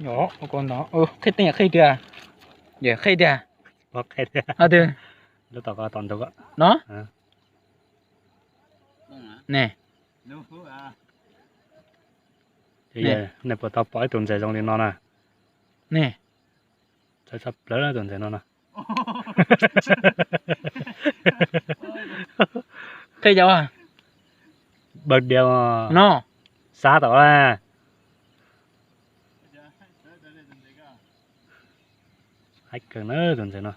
Qhib tiag, qhib tiag, qhib tiag. Lub tom ko tom ntug no. Ne, nej puas tau pom ib tug ntses zoo li no na? Ne, txawv tshaj plaws tus ntses no no. Qhib cov, bawg diav no, xav tau la. Haib kawg na tus ntses no.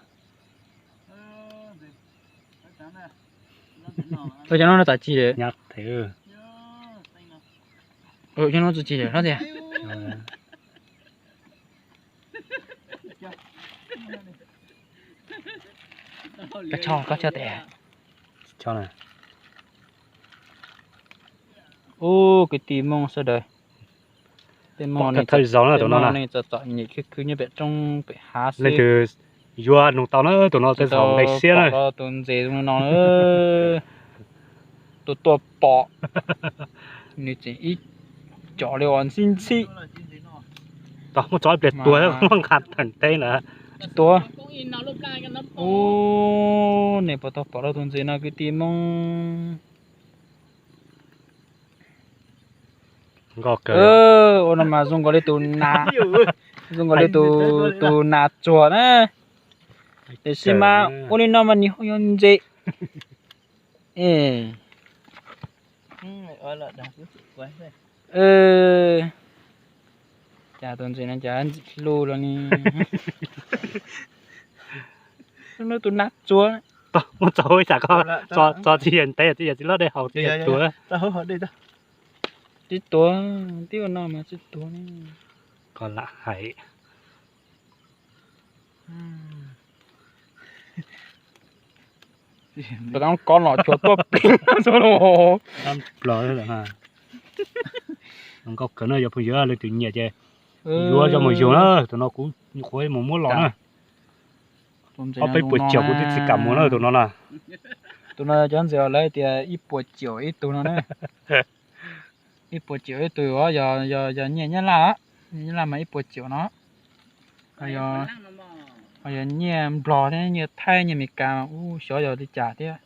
Ua cov no no tam ci lawm. Cov no txi ci lawm no tias. Koj choj, koj choj tes. Ub, kwv tij Hmoob sawv daws, tej Hmoob no thawj zaug na tus no na, txom txom nyem khwb khwb nyob pem roob pem hav xwb. Leej twg yuav nug tau na, tus no tej zaum nqi siab na. Tus ntses zoo no, tus tuaj pom nws tseem ib co li uas ntxhib ntxhib. Muab tso ib pliag tuag, muab nqa theem teb lawm. Tsis tuag. Ub, nej puas tau pom rau tus ntses no kwv tij Hmoob? Ua no mas zoo nkaus li tus, zoo nkaus li tus nas tsuag na. Tiam sis mas ua li no mas nws ho yog ntses. Cas tus ntses no cas ntxim hlub los ni. Tus nas tsuag. Muab tso ib tsam ko, tso txij yawg ntev, txij yawg txiv hlob dej haus txij yawg tuag. Tib tuag, tib ua no mas tib tuag. Koj lam hais. Tab ko no cuag tuaj plig xwb los. Nkauj kawg na, yog phooj ywg leej twg nyiam ces yuav zog mus yug na, tus no kuv nyuam qhuav mus muab los na. Ob peb puas caum kuv twb tsis kam mus na tus no na. Tus no cov ntses lawv tias ib puas caum ib tug no na. Ib puas caum ib tug, yog nyiaj Nyab Laj, nyiaj Nyab Laj mas ib puas caum no. Ho yog nyiaj Nplog thiab nyiaj Thaib nyiaj Amelikas mas ub xyov yog li cas thiab.